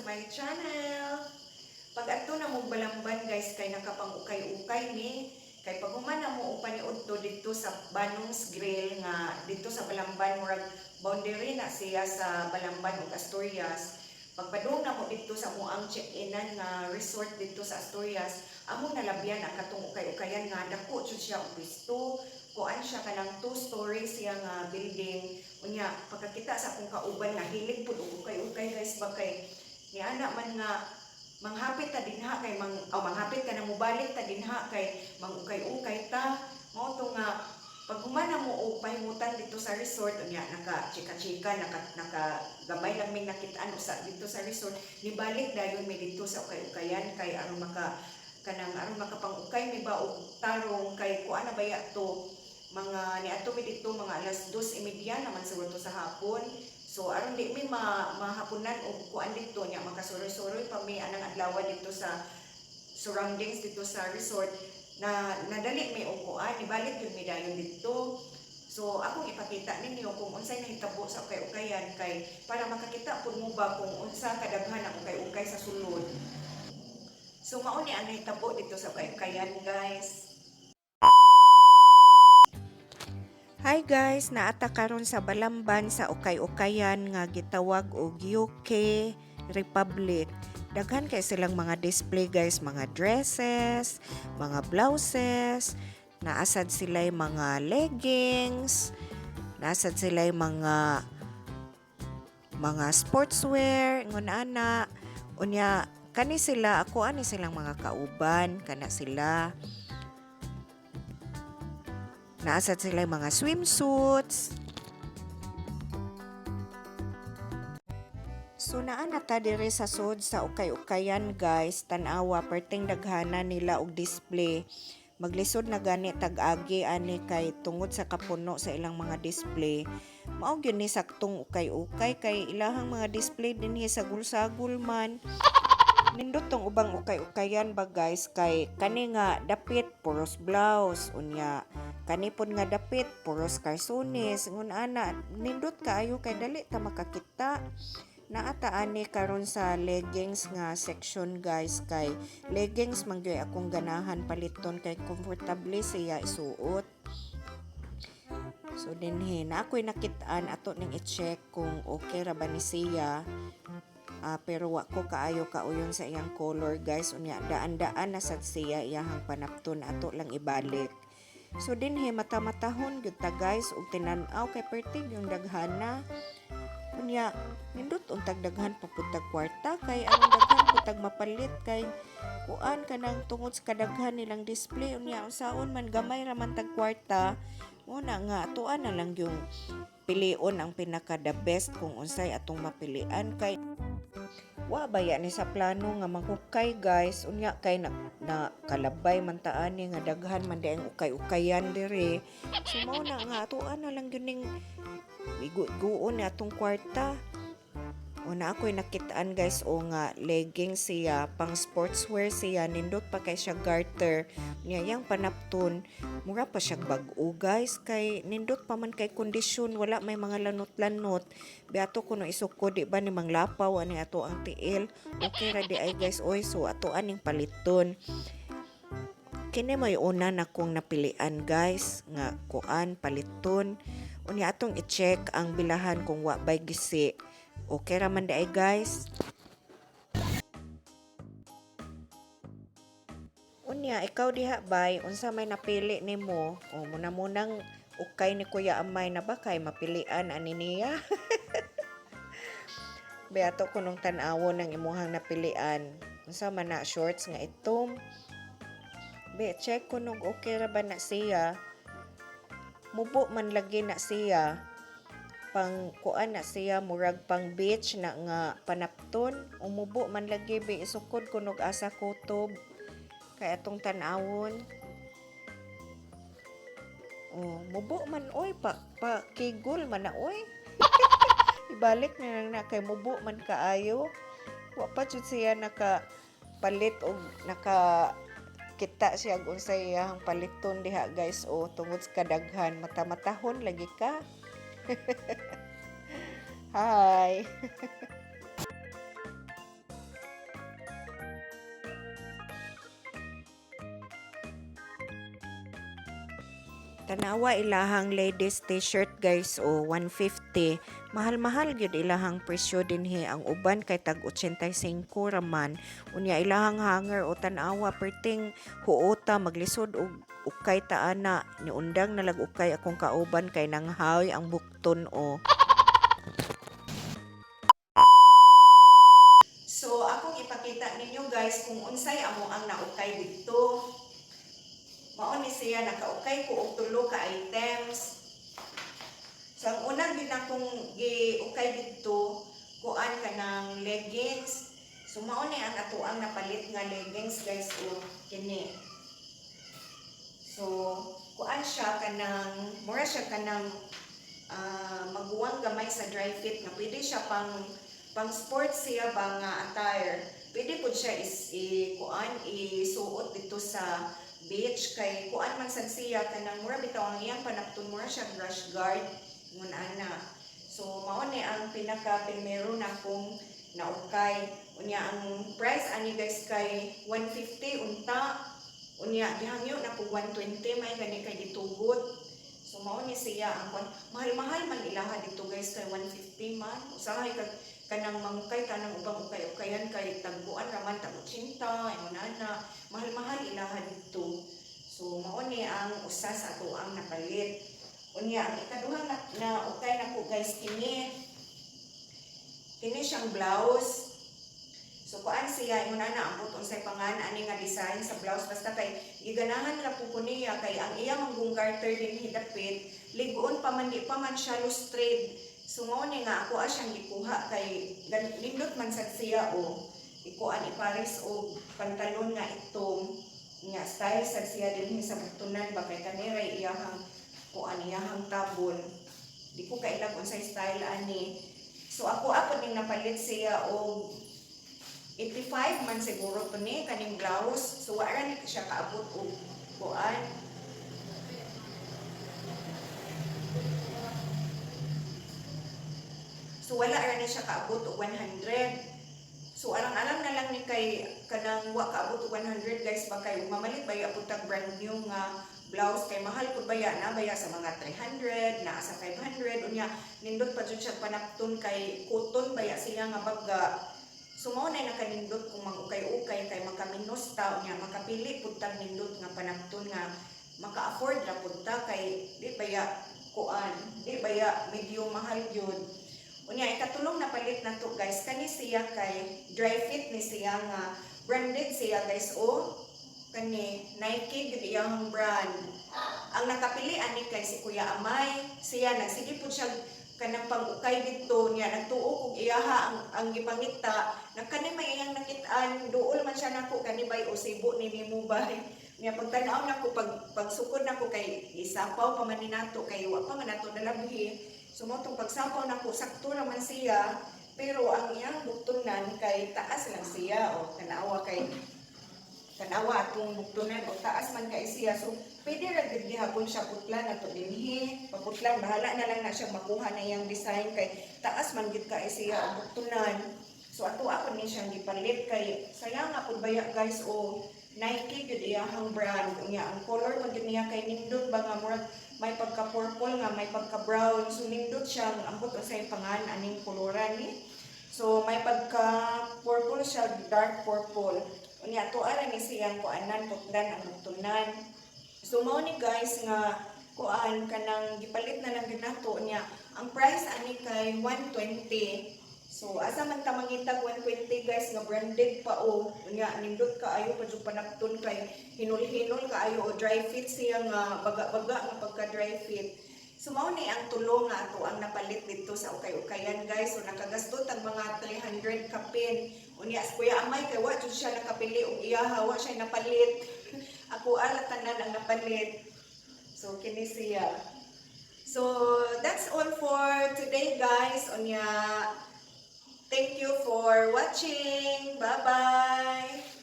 my channel. Pag adto na mong Balamban, guys, kay nakapang-ukay-ukay ni kay pag human na mo og paniudto didto sa Banong's Grill nga didto sa Balamban, murag boundary na siya sa Balamban ug Asturias. Pagpadung na mo didto sa muang check-inan nga resort didto sa Asturias, among nalabyan ang katong ukay-ukayan nga dako jud siya og pisto. Kuan siya, kanang two stories siya nga building. Unya pagkakita sa akong kauban nga hilig pud og ukay-ukay, guys, ba, kay niana man nga manghapit ta dinha kay mang oh, manghapit ka na, mobalik ta dinha kay mangukay-ukay ta. Mao to nga pag human na mo og pahimutan dito sa resort, unya naka chika-chika, naka naka gamay lang ming nakit-an usa dito sa resort, nibalik dayon mi dito sa ukay-ukayan kay aron maka kanang aron makapang-ukay mi ba og tarong, kay kuan na baya to, mga niadto mi dito mga alas 2:30 naman siguro to sa hapon. So aron di mi mahapunan og kuan dito nya, makasuroy-suroy pa mi anang adlaw dito sa surroundings dito sa resort na nadali mi og kuan, ibalik yun mi dayon dito. So akong ipakita ninyo kung unsay nahitabo sa ukay-ukayan kay para makakita pud mo ba kung unsa kadaghan ang ukay-ukay sa sulod. So mao ni ang nahitabo dito sa ukay-ukayan, guys. Hi guys, naata karon sa Balamban sa ukay-ukayan nga gitawag og UK Republic. Daghan kay silang mga display, guys, mga dresses, mga blouses, naasad sila mga leggings, naasad sila mga sportswear, ngun ana. Unya kani sila, ako ani silang mga kauban, kana sila. Naasad sila mga swimsuits. So naa na ta diri sa sud sa ukay-ukayan, guys, tan-awa perting daghana nila og display. Maglisod na gani tag-agi ani kay tungod sa kapuno sa ilang mga display. Mao gyud ni saktong ukay-ukay kay ilahang mga display dinhi sagol-sagol man. Nindot tong ubang ukay-ukayan ba, guys, kay kani nga dapit puros blouse, unya kani pod nga dapit puros karsones, ngun ana. Nindot kaayo kay dali ta makakita. Naata ani karon sa leggings nga section, guys, kay leggings man gyud akong ganahan paliton kay komportable siya isuot. So dinhi na ako'y nakitaan, ato ning i-check kung okay ra ba ni siya. Ah, pero wa ko kaayo kauyon sa iyang color, guys. Unya daan-daan na sad siya iyahang panapton, ato lang ibalik. So dinhi mata-matahon gyud ta, guys, ug tinan-aw kay pertig yung daghana. Unya nindot untag daghan pa pud tag kwarta kay aron daghan pud tag mapalit kay kuan kanang tungod sa kadaghan nilang display. Unya unsaon man, gamay ra man tag kwarta, mo na nga atuan na lang yung pilion ang pinaka the best kung unsay atong mapilian kay wa baya ni sa plano nga manghukay, guys. Unya kay na kalabay man ta ani nga daghan man di ang ukay-ukayan dire. So mao na nga atuan na lang gyud ning igu-iguon ni atong kwarta. Una ako'y nakitaan, guys, o nga leggings siya, pang sportswear siya, nindot pa kay siya garter. Niya yang panapton, mura pa siya bag-o, guys, kay nindot pa man kay kondisyon, wala may mga lanot-lanot. Biato kuno isukod, di ba ni manglapaw ani ato ang tiil. Okay ra di ay, guys, oy, so ato aning paliton. Kini may una na kong napilian, guys, nga kuan paliton. Unya atong i-check ang bilahan kung wa bay gisi. Okay ra man di ay, guys. Unya ikaw diha bay, unsa may napili nimo? O muna munang ukay ni Kuya Amay na ba kay mapilian ani niya? Beato kunong tan-awon ang imuhang napilian. Unsa man na, shorts nga itom? Be, check ko nung okay ra ba na siya. Mubo man lagi na siya. Pang kuan na siya, murag pang beach na nga panapton. Umubo man lagi be, isukod kunog asa kutob. Kay atong tan-awon. Oh, mubo man oy, pa pa kigol man na oy. Ibalik na lang na kay mubo man kaayo. Wa pa jud siya naka palit og naka kita siya og unsay iyahang paliton diha, guys, o tungod sa kadaghan mata-matahon lagi ka. Hi. Tanawa ilahang ladies T-shirt, guys, o 150. Mahal-mahal gyud ilahang presyo dinhi, ang uban kay tag 85 raman. Unya ilahang hanger o, tanawa, perting huota, maglisod og ukay ta ana. Niundang nalag ukay akong kauban kay nanghawi ang bukton o. So akong ipakita ninyo, guys, kung unsay amo ang naukay didto. Mao ni siya, nakaukay ko og tulo ka items. So ang unang gid akong giukay didto, kuan, kanang leggings. So mao ni ang atoang napalit nga leggings, guys, o kini. So kuan siya, kanang mura siya kanang maguwang gamay sa dry fit nga pwede siya pang pang sports siya ba nga attire. Pwede pud siya is i kuan, isuot dito sa beach kay kuan man sad siya, kanang mura bitaw ang iyang panapton, mura siya rash guard ngun ana. So mao ni ang pinaka primero na kong naukay. Unya ang price ani, guys, kay 150 unta. Unya gihangyo na ko 120, may gani kay gitugot. So mao ni siya ang kuan. Mahal-mahal man ilaha dito, guys, kay 150 man. Usahay kag kanang mangukay tanang ubang ukay-ukayan kay tagbuan raman, tag 80 ingon ana. Mahal-mahal ilaha dito. So mao ni ang usa sa ato ang napalit. Unya ang ikaduhang na ukay nako, guys, kini. Kini siyang blouse. So kuan siya, ingon ana, ambot unsay pangan ani nga design sa blouse, basta kay giganahan ra po ko niya kay ang iya manggong garter din hidapit ligon pa man, di pa man siya lustred. So mao ni nga ako siyang gikuha kay nindot man sad siya o ikuan, ipares og pantalon nga itom nga style sad siya dinhi sa buktunan ba kay kaniray iyahang kuan, iyahang tabon. Di ko kailag unsay style ani. So ako ning napalit siya og 85 man siguro to ni kaning blouse. So wa ra ni siya kaabot og kuan. So wala ra ni siya kaabot og 100. So alang-alang na lang ni kay kanang wa kaabot og 100, guys, ba kay mamalit baya pud tag brand new nga blouse kay mahal pud baya na baya sa mga 300 na sa 500. Unya nindot pa jud siya panapton kay cotton baya siya nga baga. So mao na nakanindot kung mag-ukay-ukay kay makaminos ta, unya makapili pud tag nindot nga panapton nga maka-afford ra pud ta kay di baya kuan, di baya medyo mahal gyud. Unya ikatulong na palit nato, guys, kani siya kay dry fit ni siya nga branded siya, guys, o kani Nike gyud iyang brand. Ang nakapili ani kay si Kuya Amay. Siya nagsige pud siya kanang pag-ukay didto niya, nagtuo kog iyaha ang gipangita na kani may iyang nakit-an, duol man siya nako, "Kani bay o sibo ni nimo bay?" Niya pagtan-aw nako, pag pagsukod nako kay isapaw pa man ni nato kay wa pa man nato nalabhi. So mo tong pagsapaw nako, sakto raman siya, pero ang iyang buktunan kay taas lang siya o tanawa, kay tanawa atong buktunan o, taas man kay siya. So pwede ra gid gihapon siya putlan ato dinhi, paputlan, bahala na lang na siya makuha na iyang design kay taas man gid kay siya ang buktunan. So ato ako ni siyang gipalit kay sayang nga pud baya, guys, o Nike gyud iyahang brand. Unya ang color man gyud niya kay nindot ba nga murag may pagka purple nga may pagka brown. So nindot siyang, ambot unsay pangan aning koloran ni. So may pagka purple siya, dark purple. Unya ato ara ni siyang kuanan, putlan ang buktunan. So mao ni, guys, nga kuan, kanang gipalit na lang gid nato niya. Ang price ani kay 120. So asa man ta mangitag 120, guys, nga branded pa o unya nindot kaayo pa jud panapton kay hinul-hinul kaayo o dry fit siya nga baga-baga nga pagka dry fit. So mao ni ang tulo nga ato ang napalit dito sa ukay-ukayan, guys. So nakagasto tag mga 300 kapin. Unya si Kuya Amay kay wa jud siya nakapili og iyaha, wa siya napalit. Ako ara tanan ang napalit. So kini siya. So that's all for today, guys. Unya thank you for watching. Bye-bye.